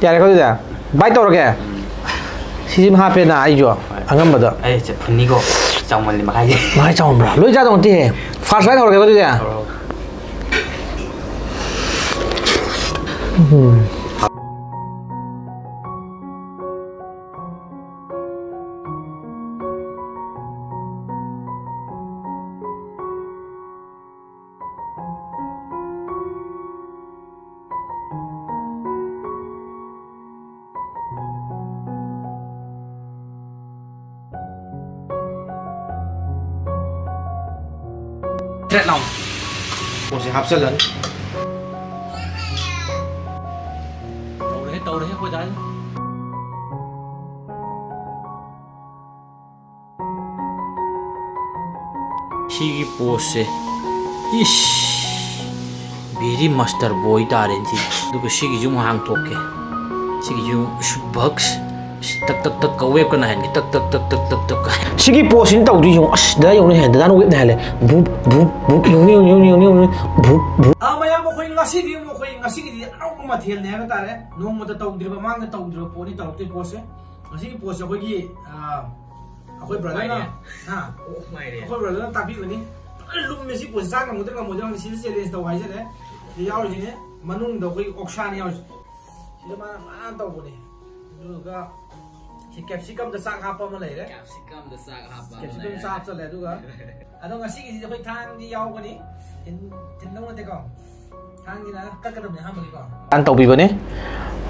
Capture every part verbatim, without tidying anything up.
ꯌꯥꯔꯦꯀꯣ ꯑꯗꯨꯗꯤ? ꯕꯥꯏꯠ ꯇꯧꯔꯒꯦ? ꯁꯤꯁꯤꯃ ꯍꯥꯞꯄꯦꯅ ꯑꯩꯁꯨ ꯑꯉꯝꯕꯗ꯫ ꯑꯩꯁꯦ ꯐꯨꯟꯅꯤꯀꯣ꯫ ꯆꯥꯎꯃꯜꯂꯤ ꯃꯈꯥꯏꯒꯤ꯫ ꯃꯈꯥꯏ ꯆꯥꯎꯃꯟꯕ꯭ꯔꯥ? ꯂꯣꯏ ꯆꯥꯗꯧ ꯅꯠꯇꯦꯍꯦ꯫ ꯐꯥꯔꯁ ꯕꯥꯏꯠ ꯍꯧꯔꯒꯦꯀꯣ ꯑꯗꯨꯗꯤ? ꯎꯝ꯫ ꯇꯔꯦꯠ ꯂꯥꯎ꯫ ꯄꯣꯠꯁꯦ ꯍꯥꯞꯆꯜꯂꯅꯤ꯫ ꯇꯧꯔꯦꯍꯦ, ꯇꯧꯔꯦꯍꯦ, ꯑꯩꯈꯣꯏ ꯗꯥꯁꯦ꯫ ꯁꯤꯒꯤ ꯄꯣꯁꯁꯦ, ꯏꯁ, very master boy ꯇꯥꯔꯦꯅꯦ ꯁꯤꯗꯤ꯫ ꯑꯗꯨꯒ ꯁꯤꯒꯤꯁꯨ ꯑꯃꯨꯛ ꯍꯥꯡꯊꯣꯛꯀꯦ꯫ ꯁꯤꯒꯤꯁꯨ ꯕꯛꯁ, ꯇꯛ ꯇꯛ ꯇꯛ ꯀ ꯋꯦꯞꯀ ꯅꯥꯏꯍꯟꯒꯦ꯫ ꯇꯛ ꯇꯛ ꯇꯛ ꯇꯛ ꯇꯛ ꯇꯛ ꯀ꯫ ꯁꯤꯒꯤ ꯄꯣꯁꯁꯤꯅ ꯇꯧꯗꯣꯏ ꯌꯦꯡꯉꯨ꯫ ꯑꯁ, ꯗꯗꯥ ꯌꯦꯡꯉꯨꯅꯦ, ꯗꯗꯥꯅ ꯋꯦꯞ ꯅꯥꯏꯍꯜꯂꯦ꯫ ꯕꯨꯞ ꯕꯨꯞ ꯕꯨꯞ꯫ ꯌꯦꯡꯉꯨꯅꯦ, ꯌꯦꯡꯉꯨꯅꯦ, ꯌꯦꯡꯉꯨꯅꯦ, ꯌꯦꯡꯉꯨꯅꯦ꯫ ꯕꯨꯞ ꯕꯨꯞ꯫ ꯑꯥ, ꯃꯌꯥꯝ, ꯑꯩꯈꯣꯏ ꯉꯁꯤꯗꯤ ꯑꯃꯨꯛ, ꯑꯩꯈꯣꯏ ꯉꯁꯤꯒꯤꯗꯤ ꯑꯅꯧꯕ ꯃꯊꯦꯜꯅꯦ ꯍꯥꯏꯕ ꯇꯥꯔꯦ꯫ ꯅꯣꯡꯃꯇ ꯇꯧꯗ꯭ꯔꯤꯕ, ꯃꯥꯡꯗ ꯇꯧꯗ꯭ꯔꯤꯕ ꯄꯣꯠꯅꯤ ꯇꯧꯔꯛꯇꯣꯏ ꯄꯣꯠꯁꯦ꯫ ꯉꯁꯤꯒꯤ ꯄꯣꯠꯁꯦ ꯑꯩꯈꯣꯏꯒꯤ, ꯑꯥ, ꯑꯩꯈꯣꯏ ꯕ꯭ꯔꯗꯔꯅ, ꯃꯥꯏꯔꯦꯟ꯫ ꯍꯥ? ꯑꯣꯛ ꯃꯥꯏꯔꯦꯟ꯫ ꯑꯩꯈꯣꯏ ꯕ꯭ꯔꯗꯔꯅ ꯇꯥꯛꯄꯤꯕꯅꯤ꯫ ꯐꯖꯅ ꯂꯨꯝꯃꯦ ꯁꯤ ꯄꯣꯠꯁꯦ, ꯆꯥ ꯉꯝꯒꯗ꯭ꯔꯥ ꯉꯝꯃꯣꯏꯗ꯭ꯔꯥ ꯈꯪꯗꯦ꯫ ꯁꯤꯗ ꯆꯦꯂꯦꯟꯖ ꯇꯧ ꯍꯥꯏꯖꯔꯦ꯫ ꯁꯤꯗ ꯌꯥꯎꯔꯤꯁꯤꯅꯦ, ꯃꯅꯨꯡꯗ ꯑꯩꯈꯣꯏ ꯑꯣꯛꯁꯥꯅꯤ ꯌꯥꯎꯔꯤꯁꯦ꯫ ꯁꯤꯗ ꯃꯥꯅ ꯃꯥꯅ ꯇꯧꯕꯅꯦ꯫ ꯑꯗꯨꯒ ꯁꯤ ꯀꯦꯞꯁꯤꯀꯝꯗ ꯆꯥꯛ ꯍꯥꯞꯄ ꯑꯃ ꯂꯩꯔꯦ꯫ ꯀꯦꯞꯁꯤꯀꯝꯗ ꯆꯥꯛ ꯍꯥꯞꯄ ꯑꯃ ꯀꯦꯞꯁꯤꯀꯝ ꯂꯩꯔꯦ꯫ ꯆꯥꯛ ꯍꯥꯞꯆꯜꯂꯦ꯫ ꯑꯗꯨꯒ ꯑꯗꯣ ꯉꯁꯤꯒꯤꯁꯤꯗꯤ ꯑꯩꯈꯣꯏ ꯊꯥꯡꯗꯤ ꯌꯥꯎꯒꯅꯤ꯫ ꯊꯤꯟ-, ꯊꯤꯟꯗꯧ ꯅꯠꯇꯦꯀꯣ꯫ ꯊꯥꯡꯁꯤꯅ ꯀꯛꯀꯗꯕꯅꯦ ꯑꯍꯥꯟꯕꯒꯤꯀꯣ꯫ ꯇꯧꯕꯤꯕꯅꯦ꯫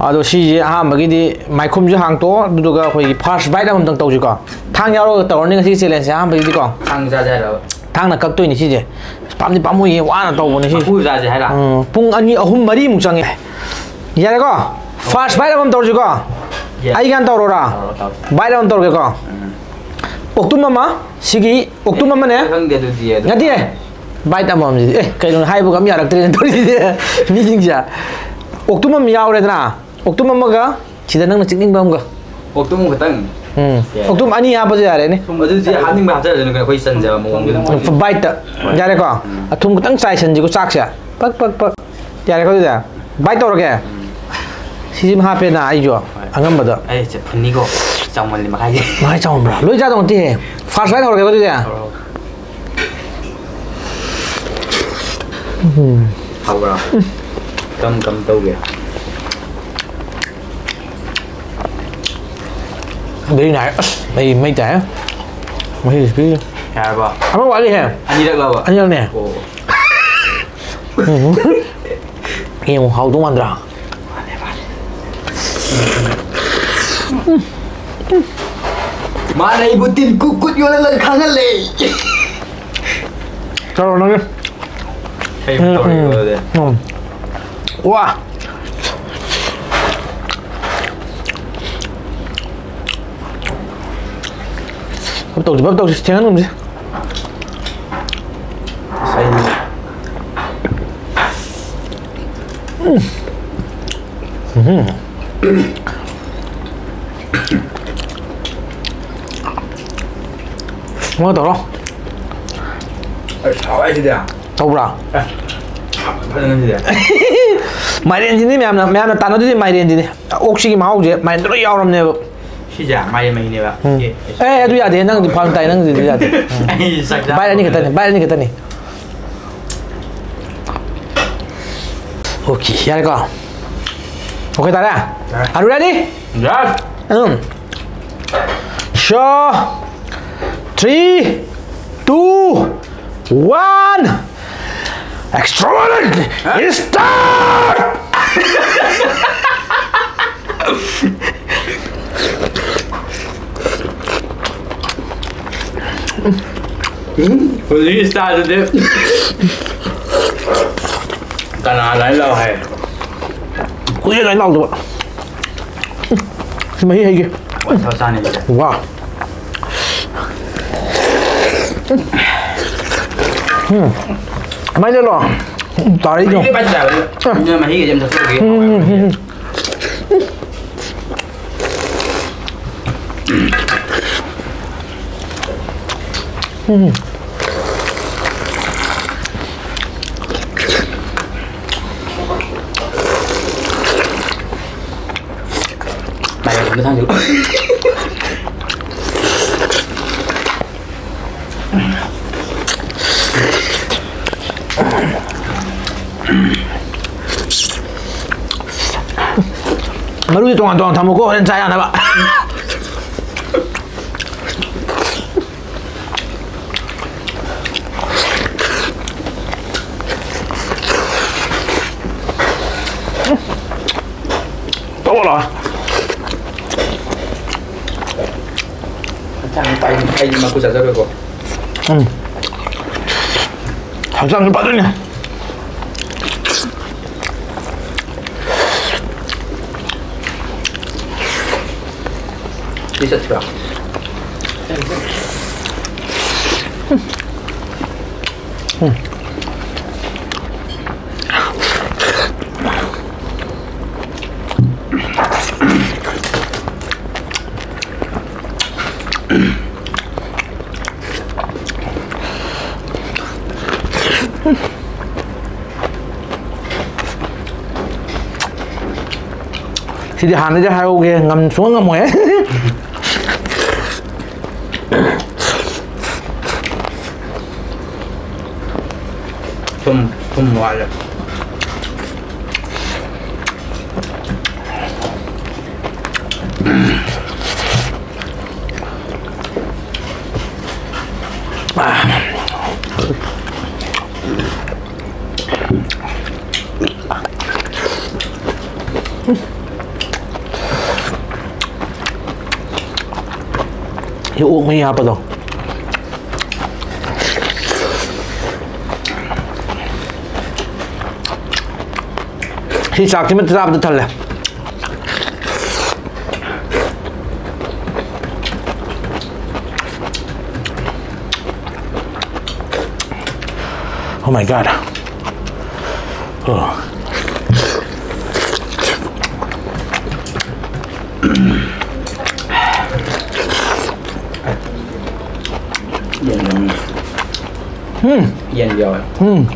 ꯑꯗꯣ ꯁꯤꯁꯦ ꯑꯍꯥꯟꯕꯒꯤꯗꯤ ꯃꯥꯏꯈꯨꯝꯁꯨ ꯍꯥꯡꯇꯣꯛꯑꯣ, ꯑꯗꯨꯗꯨꯒ ꯑꯩꯈꯣꯏꯒꯤ ꯐꯥꯔꯁ ꯕꯥꯏꯠ ꯑꯃꯃꯝꯇꯪ ꯇꯧꯁꯤꯀꯣ꯫ ꯊꯥꯡ ꯌꯥꯎꯔꯒ ꯇꯧꯔꯅꯤ ꯉꯁꯤꯒꯤ ꯆꯦꯂꯦꯟꯖꯁꯦ ꯑꯍꯥꯟꯕꯒꯤꯗꯤꯀꯣ꯫ ꯊꯥꯡ ꯆꯥꯁꯦ ꯍꯥꯏꯔꯕ? ꯊꯥꯡꯅ ꯀꯛꯇꯣꯏꯅꯤ ꯁꯤꯁꯦ꯫ ꯑꯁ, ꯄꯥꯝꯗꯤ ꯄꯥꯝꯃꯨꯏꯌꯦ, ꯋꯥꯅ ꯇꯧꯕꯅꯦ ꯁꯤꯁꯦ꯫ ꯃꯀꯨ ꯆꯥꯁꯦ ꯍꯥꯏꯔ? ꯎꯝ, ꯄꯨꯡ ꯑꯅꯤ, ꯑꯍꯨꯝ, ꯃꯔꯤꯃꯨꯛ ꯆꯪꯉꯦ꯫ ꯌꯥꯔꯦꯀꯣ? ꯐꯥꯔꯁ ꯕꯥꯏꯠ ꯑꯃꯃꯝ ꯇꯧꯔꯁꯤꯀꯣ꯫ ꯌꯦꯁ꯫ ꯑꯩ ꯍꯥꯟꯅ ꯇꯧꯔꯣꯔꯥ? ꯇꯧꯔꯣ, ꯇꯧꯔꯣ꯫ ꯕꯥꯏꯠ ꯑꯃꯃꯝ ꯇꯧꯔꯒꯦꯀꯣ꯫ ꯎꯝ꯫ ꯑꯣꯛꯇꯨꯝ ꯑꯃ, ꯁꯤꯒꯤ ꯑꯣꯛꯇꯨꯝ ꯑꯃꯅꯦ꯫ ꯈꯪꯗꯦ ꯑꯗꯨꯗꯤ, ꯑꯗꯨ ꯅꯠꯇꯦ꯫ ꯕꯥꯏꯠ ꯑꯃꯃꯝꯁꯤꯗꯤ꯫ ꯑꯦ, ꯀꯩꯅꯣ ꯍꯥꯏꯕꯒ ꯑꯝ ꯌꯥꯔꯛꯇ꯭ꯔꯦꯅꯦ ꯇꯧꯔꯤꯁꯤꯗꯤ꯫ ꯃꯤꯁꯤꯡꯁꯦ꯫ ꯑꯣꯛꯇꯨꯝ ꯑꯃ ꯌꯥꯎꯔꯦꯗꯅ꯫ ꯑꯣꯛꯇꯨꯝ ꯑꯃꯒ ꯁꯤꯗ ꯅꯪꯅ ꯆꯤꯛꯅꯤꯡꯕ ꯑꯃꯒ꯫ ꯑꯣꯛꯇꯨꯝ ꯈꯛꯇꯪ? ꯎꯝ꯫ ꯌꯥꯏ꯫ ꯑꯣꯛꯇꯨꯝ ꯑꯅꯤ ꯍꯥꯞꯄꯁꯨ ꯌꯥꯔꯦꯅꯦ꯫ ꯁꯨꯝ ꯑꯗꯨꯗꯤ ꯍꯥꯞꯅꯤꯡꯕ ꯍꯥꯞꯆꯔꯖꯅꯨ ꯀꯩꯅꯣ, ꯑꯩꯈꯣꯏ ꯆꯟꯖꯕ ꯃꯑꯣꯡꯗ ꯑꯗꯨꯝ ꯇꯧꯁꯤ꯫ ꯕꯥꯏꯠꯇ꯫ ꯌꯥꯔꯦꯀꯣ? ꯎꯝ꯫ ꯑꯊꯨꯝ ꯈꯤꯇꯪ ꯆꯥꯏꯁꯟꯁꯤꯀꯣ ꯆꯥꯛꯁꯦ꯫ ꯄꯛ, ꯄꯛ, ꯄꯛ꯫ ꯌꯥꯔꯦꯀꯣ ꯑꯗꯨꯗꯤ? ꯕꯥꯏꯠ ꯇꯧꯔꯒꯦ? ꯎꯝ꯫ ꯁꯤꯁꯤꯃ ꯍꯥꯞꯄꯦꯅ ꯑꯩꯁꯨ ꯑꯉꯝꯕꯗ꯫ ꯑꯩ ꯆꯦ ꯐꯨꯟꯅꯤꯀꯣ꯫ ꯆꯥꯎꯃꯜꯂꯤ ꯃꯈꯥꯏꯁꯦ꯫ ꯃꯈꯥꯏ ꯆꯥꯎꯃꯟꯕ꯭ꯔꯥ? ꯂꯣꯏ ꯆꯥꯗꯧ ꯅꯠꯇꯦꯍꯦ꯫ ꯐꯥꯔꯁ ꯕꯥꯏꯠ ꯍꯧꯔꯒꯦꯀꯣ ꯑꯗꯨꯗꯤ꯫ ꯍꯧꯔꯣ꯫ ꯎꯝ꯫ ꯍꯥꯎꯕ꯭ꯔꯥ? ꯀꯝ ꯀꯝ ꯇꯧꯒꯦ? Very nice. ꯑꯁ, ꯃꯩ, ꯃꯩ ꯇꯥꯏ꯫ ꯃꯍꯤ ꯄꯤ꯫ ꯌꯥꯔꯕꯣ? ꯑꯃ ꯋꯥꯠꯂꯤꯍꯦ꯫ ꯑꯅꯤꯔꯛꯂꯕ? ꯑꯅꯤꯔꯛꯅꯦ꯫ ꯑꯣ꯫ ꯎꯝ꯫ ꯌꯦꯡꯉꯨ, ꯍꯥꯎꯗꯧ ꯃꯥꯟꯗ꯭ꯔꯥ? ꯃꯥꯅ ꯑꯩꯕꯨ ꯇꯤꯟ ꯀꯨꯠ ꯀꯨꯠ ꯌꯣꯜꯂꯒ ꯈꯪꯍꯜꯂꯦ꯫ ꯆꯥꯔꯣ ꯅꯪꯒꯤ꯫ ꯀꯩ ꯎꯝ, ꯇꯧꯔꯤꯅꯣ ꯎꯝ, ꯑꯗꯨꯗꯤ? ꯎꯝ꯫ ꯋꯥ꯫ ꯚꯞ ꯇꯧꯁꯤ, ꯚꯞ ꯇꯧꯁꯤ, ꯊꯦꯡꯍꯟꯒꯨꯝꯁꯤ꯫ ꯑꯁ, ꯑꯩꯗꯤ ꯎꯝ꯫ ꯎꯝ꯫ ꯑꯃ ꯇꯧꯔꯣ꯫ ꯑꯁ, ꯍꯥꯎꯋꯦ ꯁꯤꯗꯤ꯫ ꯇꯧꯕ꯭ꯔꯥ? ꯑꯦ, ꯐꯖꯅ ꯁꯤꯗꯤ꯫ ꯃꯥꯏꯔꯦꯟꯁꯤꯅꯤ ꯃꯌꯥꯝꯅ, ꯃꯌꯥꯝꯅ ꯇꯥꯟꯅꯗꯣꯏꯁꯦ ꯃꯥꯏꯔꯦꯟꯁꯤꯅꯤ꯫ ꯑꯣꯛꯁꯤꯒꯤ ꯃꯍꯥꯎꯁꯦ ꯃꯥꯏꯔꯦꯟꯗ ꯂꯣꯏ ꯌꯥꯎꯔꯝꯅꯦꯕ꯫ ꯁꯤꯁꯦ ꯃꯥꯏꯔꯦꯟ ꯃꯍꯤꯅꯦꯕ꯫ ꯎꯝ꯫ ꯑꯦ, ꯑꯦ, ꯑꯗꯨ ꯌꯥꯗꯦ꯫ ꯅꯪꯗꯤ ꯐꯥꯔꯝ ꯇꯥꯏ, ꯅꯪꯗꯤ ꯌꯥꯗꯦ꯫ ꯎꯝ꯫ ꯑꯩ ꯆꯥꯛ ꯆꯥ ꯕꯥꯏꯠ ꯑꯅꯤ ꯈꯛꯇꯅꯤ, ꯕꯥꯏꯠ ꯑꯅꯤ ꯈꯛꯇꯅꯤ꯫ ꯑꯣꯀꯦ, ꯌꯥꯔꯦꯀꯣ? ꯑꯣꯀꯦ ꯇꯥꯔꯦ? ꯌꯥꯔꯦ꯫ Are you ready? Yes. Um. Show, three, two, one, action! Start! ꯎꯝ, ꯍꯧꯖꯤꯛꯀꯤ ꯁ꯭ꯇꯥꯏꯜꯗꯨꯗꯤ ꯀꯅꯥ ꯑꯗꯨꯃꯥꯏꯅ ꯂꯧ ꯍꯥꯏ? ꯀꯨꯏꯔꯦ ꯑꯗꯨꯃꯥꯏꯅ ꯂꯥꯎꯗꯕ꯫ ꯁꯤ ꯃꯍꯤ ꯍꯩꯒꯦ꯫ ꯋꯥ꯫ ꯎꯝ꯫ ꯀꯃꯥꯏꯅ ꯇꯧꯔꯣ? ꯇꯥꯔꯛꯏꯗꯣ꯫ ꯃꯍꯤꯒ ꯄꯥꯏꯁꯤꯜꯂꯦ ꯍꯥꯏꯕ꯫ ꯎꯝ꯫ ꯃꯍꯤꯒ ꯌꯥꯝ ꯊꯛꯆꯜꯂꯒꯦ꯫ ꯎꯝ, ꯎꯝ, ꯎꯝ꯫ ꯎꯝ꯫ ꯃꯊꯪꯁꯨ꯫ ꯃꯔꯨꯗꯤ ꯇꯣꯉꯥꯟ ꯇꯣꯉꯥꯟ ꯊꯝꯃꯨꯀꯣ, ꯍꯣꯔꯦꯟ ꯆꯥ ꯌꯥꯅꯕ꯫ ꯇꯣꯛꯑꯣ ꯂꯥꯛꯑꯣ꯫ ꯍꯛꯆꯥꯡ ꯄꯥꯏ-, ꯑꯩꯗꯤ ꯃꯀꯨ ꯆꯥꯖꯔꯣꯏꯀꯣ꯫ ꯎꯝ꯫ ꯍꯛꯆꯥꯡꯁꯨ ꯐꯗꯣꯏꯅꯦ꯫ ꯁꯤ ꯆꯠꯁꯤꯔꯣ? ꯁꯤꯗꯤ ꯍꯥꯟꯅꯗꯤ ꯍꯥꯏꯍꯧꯒꯦ, ꯉꯝ-, ꯁꯨꯡꯉꯝ ꯉꯝꯃꯣꯏꯍꯦ꯫ ꯊꯨꯝ, ꯊꯨꯝ ꯋꯥꯠꯂꯦ꯫ ꯁꯤ ꯑꯣꯛ ꯃꯍꯤ ꯍꯥꯞꯄꯗꯣ꯫ ꯁꯤ ꯆꯥꯛꯁꯤꯃ ꯆꯥꯕꯗ ꯊꯜꯂꯦ꯫ Oh my God. Oh. ꯌꯦꯟ ꯌꯥꯎꯔꯝꯃꯦ꯫ ꯎꯝ꯫ ꯌꯦꯟ ꯌꯥꯎꯔꯦ꯫ ꯎꯝ꯫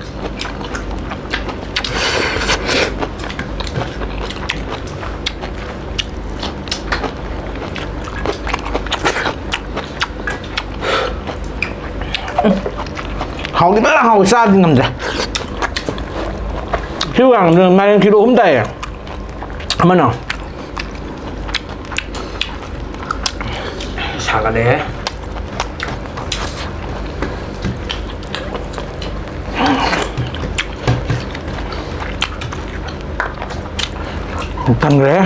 ꯍꯥꯎꯗꯤ ꯐꯖꯅ ꯍꯥꯎꯋꯤ, ꯆꯥꯗꯤ ꯉꯝꯗ꯭ꯔꯦ꯫ ꯁꯤ ꯋꯥꯡꯗ ꯃꯥꯏꯔꯦꯟ ꯀꯤꯂꯣ ꯑꯍꯨꯝ ꯇꯥꯏꯌꯦ꯫ ꯑꯃꯅ ꯁꯥꯒꯠꯂꯛꯑꯦ꯫ ꯊꯟꯈ꯭ꯔꯦ꯫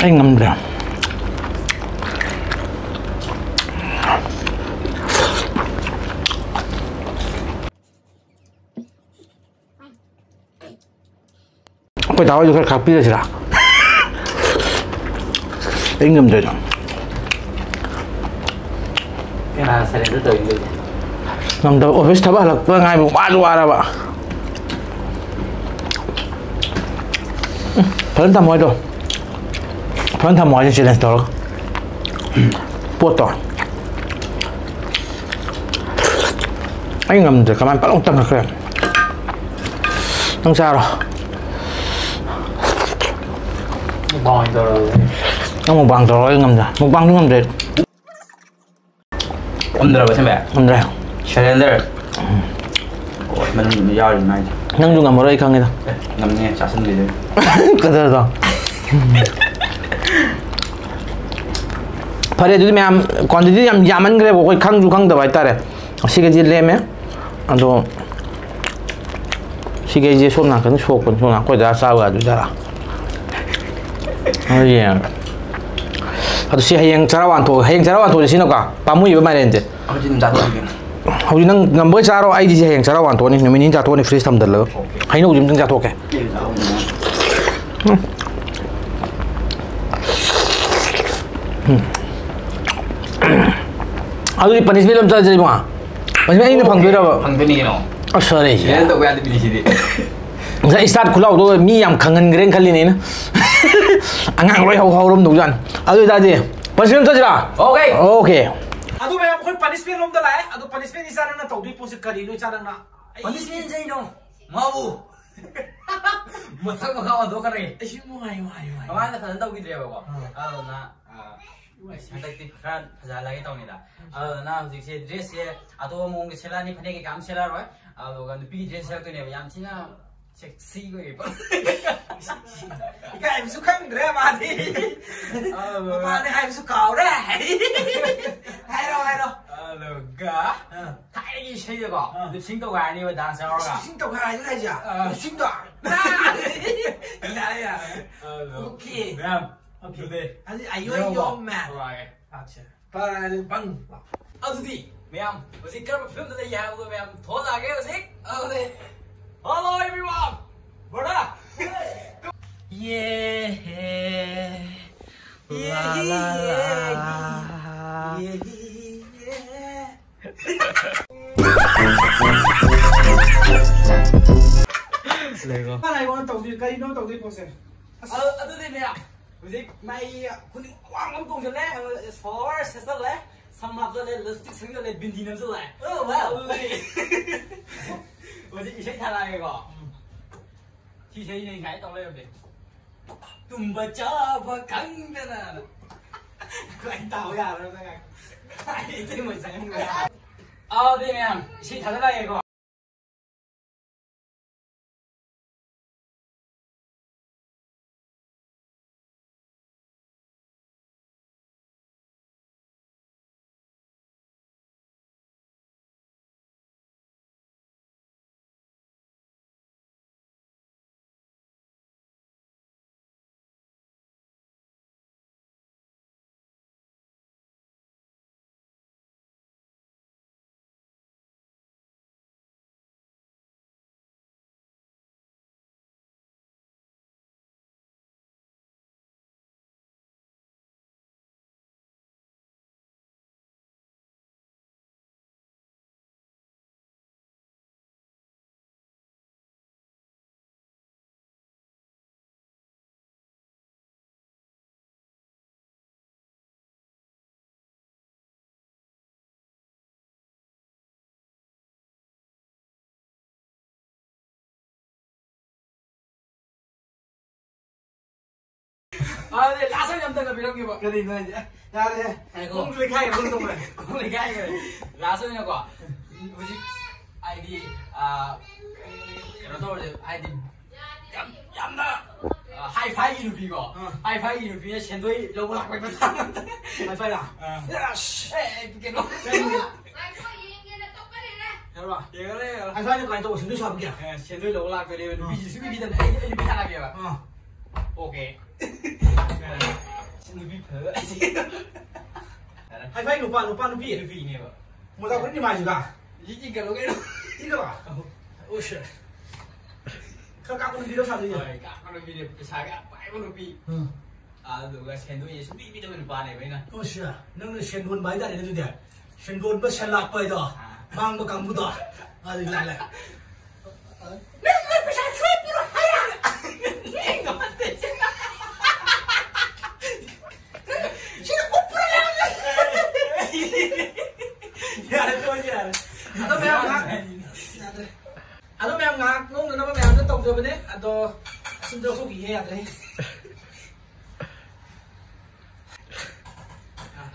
ꯑꯩ ꯉꯝꯗ꯭ꯔꯦ꯫ ꯑꯩꯈꯣꯏ ꯗꯥ ꯍꯣꯏꯁꯨ ꯈꯔ ꯈꯥꯛꯄꯤꯔꯁꯤꯔꯥ? ꯑꯩ ꯉꯝꯗ꯭ꯔꯦꯗ꯫ ꯀꯅꯥ surrender ꯇꯧꯔꯤꯅꯣ? ꯉꯝꯗꯕ, office ꯊꯕꯛ ꯍꯜꯂꯛꯄꯗ ꯉꯥꯏꯕ ꯋꯥꯁꯨ ꯋꯥꯔꯕ꯫ ꯎꯝ, ꯐꯖꯅ ꯊꯝꯃꯣ ꯍꯥꯏꯗꯣ꯫ ꯐꯖꯅ ꯊꯝꯃꯣ ꯍꯥꯏꯗꯣ, challenge ꯇꯧꯔꯒ꯫ ꯄꯣꯠꯇꯣ꯫ ꯑꯩ ꯉꯝꯗ꯭ꯔꯦ, ꯀꯃꯥꯏꯅ ꯄꯠꯂꯥꯎ ꯇꯪꯈꯠꯈ꯭ꯔꯦ꯫ ꯅꯪ ꯆꯥꯔꯣ꯫ ꯃꯨꯛꯕꯥꯡ ꯑꯣꯏꯅ ꯇꯧꯔꯒꯦ꯫ ꯅꯪ ꯃꯨꯛꯕꯥꯡ ꯇꯧꯔꯣ, ꯑꯩ ꯉꯝꯗ꯭ꯔꯦ꯫ ꯃꯨꯛꯕꯥꯡꯁꯨ ꯉꯝꯗ꯭ꯔꯦ꯫ ꯉꯝꯗ꯭ꯔꯕ ꯁꯦꯝꯕ? ꯉꯝꯗ꯭ꯔꯦ꯫ Surrender? ꯑꯣ, ꯃꯅꯨꯡꯗ ꯌꯥꯎꯔꯤ ꯃꯥꯏꯁꯦ꯫ ꯅꯪꯁꯨ ꯉꯝꯃꯔꯣꯏ, ꯑꯩ ꯈꯪꯉꯦꯗ꯫ ꯑꯦ, ꯉꯝꯅꯤꯍꯦ, ꯆꯥꯁꯤꯟꯈꯤꯗꯣꯏꯅꯤ꯫ ꯀꯗꯔꯗꯣ꯫ ꯐꯔꯦ, ꯑꯗꯨꯗꯤ ꯃꯌꯥꯝ, quantity ꯌꯥꯝ ꯌꯥꯝꯃꯟꯈ꯭ꯔꯦꯕ, ꯑꯩꯈꯣꯏ ꯈꯪꯁꯨ ꯈꯪꯗꯕ ꯍꯥꯏꯇꯥꯔꯦ꯫ ꯑꯁꯤꯒꯩꯁꯤ ꯂꯦꯝꯃꯦ꯫ ꯑꯗꯣ ꯁꯤꯒꯩꯁꯦ ꯁꯣꯝ ꯅꯥꯀꯟꯗ ꯁꯣꯛꯄꯅꯤ, ꯁꯣꯝ ꯅꯥꯀꯟ ꯑꯩꯈꯣꯏ ꯗꯥ ꯆꯥꯕ ꯌꯥꯗꯣꯏꯖꯥꯠꯂꯥ? ꯑꯗꯨ ꯌꯦꯡꯉꯒꯦ꯫ ꯑꯗꯣ ꯁꯤ ꯍꯌꯦꯡ ꯆꯔꯥ ꯋꯥꯟꯊꯣꯛ-, ꯍꯌꯦꯡ ꯆꯔꯥ ꯋꯥꯟꯊꯣꯛꯑꯁꯤ ꯁꯤꯅꯀꯣ, ꯄꯥꯝꯃꯨꯏꯕ ꯃꯥꯏꯔꯦꯟꯁꯦ꯫ ꯍꯧꯖꯤꯛ ꯑꯗꯨꯝ ꯆꯥꯊꯣꯛꯑꯁꯤ ꯀꯩꯅꯣ꯫ ꯍꯧꯖꯤꯛ ꯅꯪ ꯉꯝꯕꯒ ꯆꯥꯔꯣ, ꯑꯩꯗꯤ ꯁꯤ ꯍꯌꯦꯡ ꯆꯔꯥ ꯋꯥꯟꯊꯣꯛꯑꯅꯤ, ꯅꯨꯃꯤꯠ ꯅꯤꯅꯤ ꯆꯥꯊꯣꯛꯑꯅꯤ, fridge ꯊꯝꯖꯤꯜꯂꯒ꯫ ꯑꯣꯀꯦ꯫ ꯍꯩꯅꯧꯁꯦ ꯑꯝꯇꯪ ꯆꯥꯊꯣꯛꯀꯦ꯫ ꯑꯦ, ꯆꯥꯎ꯫ ꯎꯝ꯫ ꯑꯗꯨꯗꯤ punishment ꯑꯃ ꯆꯥꯁꯦ ꯏꯕꯨꯡꯉꯣ꯫ Punishment ꯑꯩꯅ ꯐꯪꯗꯣꯏꯔꯕ? ꯐꯪꯗꯣꯏꯅꯤ ꯀꯩꯅꯣ꯫ ꯑꯁ, ꯁꯣꯔꯤ꯫ Share ꯇꯧꯕ ꯌꯥꯗꯕꯤꯅꯤ ꯁꯤꯗꯤ꯫ ꯉꯁꯥꯏ start ꯈꯨꯠꯂꯥꯎꯗꯣ ꯃꯤ ꯌꯥꯝ ꯈꯪꯍꯟꯈ꯭ꯔꯦꯅ ꯈꯜꯂꯤꯅꯦ ꯑꯩꯅ꯫ ꯑꯉꯥꯡ ꯂꯣꯏ ꯍꯧ-, ꯍꯧꯔꯝꯗꯧꯖꯥꯠꯅꯤ꯫ ꯑꯗꯨ ꯑꯣꯏꯇꯥꯔꯗꯤ punishment ꯆꯠꯁꯤꯔꯥ? Okay꯫ Okay꯫ ꯑꯗꯨ ꯃꯌꯥꯝ ꯑꯩꯈꯣꯏ punishment ꯂꯣꯝꯗ ꯂꯥꯛꯑꯦ꯫ ꯑꯗꯨ punishment ꯏꯆꯥ ꯅꯪꯅ ꯇꯧꯗꯣꯏ ꯄꯣꯠꯁꯦ ꯀꯔꯤꯅꯣ ꯏꯆꯥ ꯅꯪꯅ? ꯑꯩ ꯄꯅꯤꯁꯃꯦꯟ ꯆꯩꯅꯣ ꯃꯥꯕꯨ ꯃꯊꯛ ꯃꯈꯥ ꯑꯣꯟꯊꯣꯛꯈ꯭ꯔꯦ꯫ ꯑꯩꯁꯨ ꯅꯨꯡꯉꯥꯏ, ꯅꯨꯡꯉꯥꯏ, ꯅꯨꯡꯉꯥꯏ꯫ ꯃꯃꯥꯡꯗ ꯐꯖꯅ ꯇꯧꯈꯤꯗ꯭ꯔꯦꯕꯀꯣ꯫ ꯑꯥ꯫ ꯑꯗꯨꯅ, ꯑꯥ, ꯑꯁ, ꯍꯟꯗꯛꯇꯤ ꯈꯔ ꯐꯖꯍꯜꯂꯒꯦ ꯇꯧꯅꯤꯗ꯫ ꯑꯗꯨꯅ ꯍꯧꯖꯤꯛꯁꯦ dress ꯁꯦ ꯑꯇꯣꯞꯄ ꯃꯑꯣꯡꯗ ꯁꯦꯠꯂꯛꯑꯅꯤ, ꯐꯅꯦꯛ ꯀꯩꯀꯥ ꯑꯃ ꯁꯦꯠꯂꯛꯑꯔꯣꯏ꯫ ꯑꯗꯨꯒ ꯅꯨꯄꯤꯒꯤ dress ꯁꯦꯠꯂꯛꯇꯣꯏꯅꯦꯕ, ꯌꯥꯝ ꯊꯤꯅ sexy ꯑꯣꯏꯌꯦꯕ꯫ ꯏꯀꯥꯏꯕꯁꯨ ꯈꯪꯗ꯭ꯔꯦ ꯃꯥꯗꯤ꯫ ꯑꯗꯨꯒ ꯃꯄꯥꯅꯦ ꯍꯥꯏꯕꯁꯨ ꯀꯥꯎꯔꯦ꯫ ꯍꯥꯏꯔꯣ, ꯍꯥꯏꯔꯣ꯫ ꯑꯗꯨꯒ ꯑꯥ꯫ ꯊꯥꯏꯅꯒꯤ ꯏꯁꯩꯗꯀꯣ ꯑꯥ꯫ Lip sync ꯇꯧꯒꯥꯏꯔꯅꯤꯕ, dance ꯌꯥꯎꯔꯒ꯫ Lip sync ꯇꯧꯒꯥꯏꯔꯅꯤ ꯍꯥꯏꯁꯦ? ꯑꯥ꯫ Lip sync ꯇꯧ-, ꯌꯥꯔꯦ, ꯌꯥꯔꯦ꯫ ꯑꯗꯣ, okay꯫ ꯃꯌꯥꯝ, okay꯫ ꯑꯗꯨꯗꯤ ꯑꯗꯨꯗꯤ ꯑꯌꯣ ꯌꯣ ꯌꯣ ꯃꯦꯟ꯫ ꯇꯧꯔꯛꯑꯒꯦ꯫ ꯑꯠꯆꯥ꯫ ꯐꯔꯦ, ꯑꯗꯨꯗꯤ ꯕꯪ꯫ ꯑꯗꯨꯗꯤ ꯃꯌꯥꯝ ꯍꯧꯖꯤꯛ ꯀꯔꯝꯕ ꯐꯤꯂꯝꯗ ꯂꯩꯒꯦ ꯍꯥꯏꯕꯗꯣ ꯃꯌꯥꯝ ꯊꯣꯛꯂꯛꯑꯒꯦ ꯍꯧꯖꯤꯛ꯫ ꯑꯗꯨꯗꯤ, hello everyone, brother꯫ ꯌꯦ꯫ ꯂꯥ, ꯂꯥ, ꯂꯥ꯫ ꯌꯦ, ꯌꯦ, ꯌꯦ꯫ ꯂꯩꯀꯣ꯫ ꯀꯅꯥ ꯑꯩꯉꯣꯟꯗ ꯇꯧꯗꯣꯏ-, ꯀꯔꯤꯅꯣ ꯇꯧꯗꯣꯏ ꯄꯣꯠꯁꯦ? ꯑꯁ꯫ ꯑ-, ꯑꯗꯨꯗꯤ ꯃꯌꯥꯝ, ꯍꯧꯖꯤꯛ ꯃꯥꯏ ꯈꯨꯅꯤꯡ ꯑꯋꯥꯡꯕ ꯑꯃ ꯇꯣꯡꯁꯤꯜꯂꯦ, ꯑꯗꯨꯒ follower ꯁꯦꯠꯆꯜꯂꯦ, ꯁꯝ ꯍꯥꯞꯆꯜꯂꯦ, lipstick ꯁꯪꯖꯜꯂꯦ, ꯕꯤꯟꯗꯤ ꯅꯝꯖꯜꯂꯦ꯫ ꯑꯣ, wow꯫ ꯑꯗꯨꯗꯤ ꯍꯧꯖꯤꯛ ꯏꯁꯩ ꯊꯥꯔꯛꯑꯒꯦꯀꯣ꯫ ꯎꯝ꯫ ꯁꯤ ꯏꯁꯩꯅꯦ ꯉꯥꯏ ꯇꯧ ꯂꯩꯔꯝꯃꯦ꯫ ꯇꯨꯝꯕ ꯆꯥꯕ ꯈꯪꯗꯅ꯫ ꯑꯩ ꯇꯥꯎ ꯌꯥꯔꯣꯏ ꯅꯪ꯫ ꯑꯩ ꯏꯇꯩ ꯃꯣꯏ ꯆꯪꯍꯟꯈ꯭ꯔꯦ꯫ ꯑꯗꯨꯗꯤ ꯃꯌꯥꯝ, ꯏꯁꯩ ꯊꯥꯖꯜꯂꯛꯑꯒꯦꯀꯣ꯫ ꯑꯗꯨꯗꯤ ꯂꯥꯁ ꯑꯣꯏꯅ ꯑꯝꯇ ꯀꯛꯄꯤꯔꯝꯒꯦꯕ꯫ ꯀꯔꯤꯅꯣ ꯍꯥꯏꯁꯦ? ꯌꯥꯔꯦ꯫ ꯉꯥꯏꯈꯣ꯫ ꯈꯣꯡꯁꯨ ꯂꯩꯈꯥꯏ, ꯈꯣꯡ ꯇꯧꯈ꯭ꯔꯦ꯫ ꯈꯣꯡ ꯂꯩꯈꯥꯏꯈ꯭ꯔꯦ꯫ ꯂꯥꯁ ꯑꯣꯏꯅꯀꯣ, ꯍꯧꯖꯤꯛ ꯍꯥꯏꯗꯤ, ꯑꯥ, ꯀꯩꯅꯣ ꯇꯧꯔꯁꯦ, ꯍꯥꯏꯗꯤ ꯌꯥꯝ, ꯌꯥꯝꯅ, ꯑꯥ, ꯍꯥꯏ ꯐꯥꯏꯒꯤ ꯅꯨꯄꯤꯀꯣ꯫ ꯑꯥ꯫ ꯍꯥꯏ ꯐꯥꯏꯒꯤ ꯅꯨꯄꯤꯅ ꯁꯦꯟꯗꯣꯏ ꯂꯧꯕ ꯂꯥꯛꯄꯩ ꯃꯇꯥꯡ ꯑꯝꯇ꯫ ꯍꯥꯏ ꯐꯥꯏꯔ? ꯑꯥ꯫ ꯑꯦ, ꯀꯩꯅꯣ? ꯀꯩꯅꯣ? ꯌꯥꯔꯕ? ꯌꯦꯡꯉꯔꯣꯏ, ꯌꯦꯡꯉꯔꯣꯏ꯫ ꯍꯥꯏ ꯐꯥꯏꯅ ꯀꯃꯥꯏꯅ ꯇꯧꯕ? ꯁꯦꯟꯗꯣꯏ ꯁꯥꯕ ꯀꯌꯥ? ꯑꯦ, ꯁꯦꯟꯗꯣꯏ ꯂꯧꯕ ꯂꯥꯛꯇꯣꯏꯅꯦꯕ꯫ ꯑꯥ꯫ ꯅꯨꯄꯤꯁꯤ ꯁꯨꯡꯄꯤ ꯄꯤꯗꯕꯅꯦ꯫ ꯑꯩ, ꯑꯩ ꯅꯨꯄꯤ ꯁꯥꯔꯛꯑꯒꯦꯕ꯫ ꯑꯥ꯫ ꯑꯣꯀꯦ꯫ ꯁꯤ ꯅꯨꯄꯤ ꯐꯖꯕ ꯍꯥꯏꯁꯦ꯫ ꯍꯥꯏ ꯐꯥꯏ ꯅꯨꯄꯥ, ꯅꯨꯄꯥ ꯅꯨꯄꯤ? ꯅꯨꯄꯤꯅꯦꯕ꯫ ꯃꯣꯖꯥ ꯐꯨꯔꯤꯠ ꯅꯤꯃꯥꯏꯁꯤꯒ? ꯁꯤ ꯀꯩꯅꯣ, ꯀꯩꯅꯣ꯫ ꯁꯤꯒ? ꯑꯣ, ꯁꯦ꯫ ꯈꯔ ꯀꯥꯞꯄ ꯅꯨꯄꯤꯗꯣ ꯁꯥꯗꯣꯏꯁꯦ? ꯍꯣꯏ, ꯀꯥꯞꯄ ꯅꯨꯄꯤꯅꯦ, ꯄꯩꯁꯥꯒ ꯌꯥꯝ ꯄꯥꯏꯕ ꯅꯨꯄꯤ꯫ ꯎꯝ꯫ ꯑꯗꯨꯒ ꯁꯦꯟꯗꯣꯏꯁꯦ ꯁꯨꯡꯄꯤ ꯄꯤꯗꯕ ꯅꯨꯄꯥꯅꯦꯕ ꯑꯩꯅ꯫ ꯑꯣ, ꯁꯦ꯫ ꯅꯪꯅ ꯁꯦꯟꯗꯣꯟꯕ ꯍꯥꯏꯇꯥꯔꯦꯅꯦ ꯑꯗꯨꯗꯤ꯫ ꯁꯦꯟꯗꯣꯟꯕ, ꯁꯦꯟ ꯂꯥꯛꯄ ꯍꯥꯏꯗꯣ꯫ ꯑꯥ꯫ ꯃꯥꯡꯕ ꯀꯥꯡꯕꯨꯗꯣ꯫ ꯑꯗꯨꯗꯤ ꯂꯥꯛ, ꯂꯥꯛ꯫ ꯅꯪꯅ ꯄꯩꯁꯥ ꯁꯣꯏ ꯄꯤꯔꯣ ꯍꯥꯏꯔ? ꯁꯤꯗ ꯎꯞꯄ꯭ꯔꯣ ꯌꯥꯝꯅ? ꯌꯥꯔꯦ, ꯇꯣꯛꯑꯁꯤ, ꯌꯥꯔꯦ꯫ ꯑꯗꯣ ꯃꯌꯥꯝ ꯉꯥꯏꯍꯥꯛ, ꯌꯥꯗ꯭ꯔꯦ꯫ ꯑꯗꯣ ꯃꯌꯥꯝ ꯉꯥꯏꯍꯥꯛ ꯅꯣꯛꯅꯅꯕ ꯃꯌꯥꯝꯗ ꯇꯧꯖꯕꯅꯦ꯫ ꯑꯗꯣ ꯑꯁꯤꯝꯇ ꯂꯧꯊꯣꯛꯈꯤꯒꯦ, ꯌꯥꯗ꯭ꯔꯦ꯫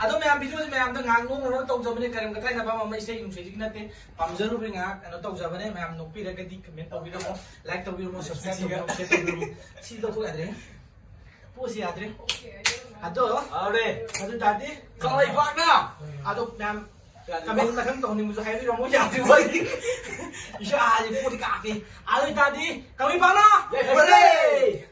ꯑꯗꯣ ꯃꯌꯥꯝ, ꯚꯤꯗꯤꯑꯣꯁꯦ ꯃꯌꯥꯝꯗ ꯉꯥꯏꯍꯥꯛ ꯅꯣꯛꯅꯅꯕ ꯇꯧꯖꯕꯅꯦ꯫ ꯀꯔꯦꯝ ꯀꯊꯥꯏꯅꯕ ꯑꯃ ꯏꯁꯩ ꯅꯨꯡꯁꯤꯁꯤꯒꯤ ꯅꯠꯇꯦ꯫ ꯄꯥꯝꯖꯔꯨꯕꯩ ꯉꯥꯏꯍꯥꯛ ꯀꯩꯅꯣ ꯇꯧꯖꯕꯅꯦ꯫ ꯃꯌꯥꯝ ꯅꯣꯛꯄꯤꯔꯒꯗꯤ ꯀꯃꯦꯟ ꯇꯧꯕꯤꯔꯝꯃꯣ, ꯁꯕꯁꯀ꯭ꯔꯥꯏꯕ ꯇꯧꯕꯤꯔꯝꯃꯣ, ꯁꯤꯌꯔ ꯇꯧꯕꯤꯔꯝꯃꯣ꯫ ꯁꯤ ꯂꯧꯊꯣꯛ ꯌꯥꯗ꯭ꯔꯦ꯫ ꯄꯣꯠꯁꯤ ꯌꯥꯗ꯭ꯔꯦ꯫ ꯑꯗꯣ, ꯌꯥꯎꯔꯦ꯫ ꯑꯗꯨ ꯇꯥꯔꯗꯤ ꯀꯪꯂꯩꯄꯥꯛꯅ꯫ ꯑꯗꯣ ꯃꯌꯥꯝ ꯀꯃꯦꯟ ꯃꯊꯪ ꯇꯧꯍꯟꯅꯤꯡꯕꯁꯨ ꯍꯥꯏꯕꯤꯔꯝꯃꯣ, ꯌꯥꯗ꯭ꯔꯤꯕ ꯑꯩꯗꯤ꯫ ꯏꯁꯥꯁꯤ ꯄꯣꯠꯇꯤ ꯀꯥꯞꯄꯤ꯫ ꯑꯗꯨ ꯇꯥꯔꯗꯤ ꯀꯪꯂꯩꯄꯥꯛꯅ꯫ ꯌꯥꯏꯐꯔꯦ꯫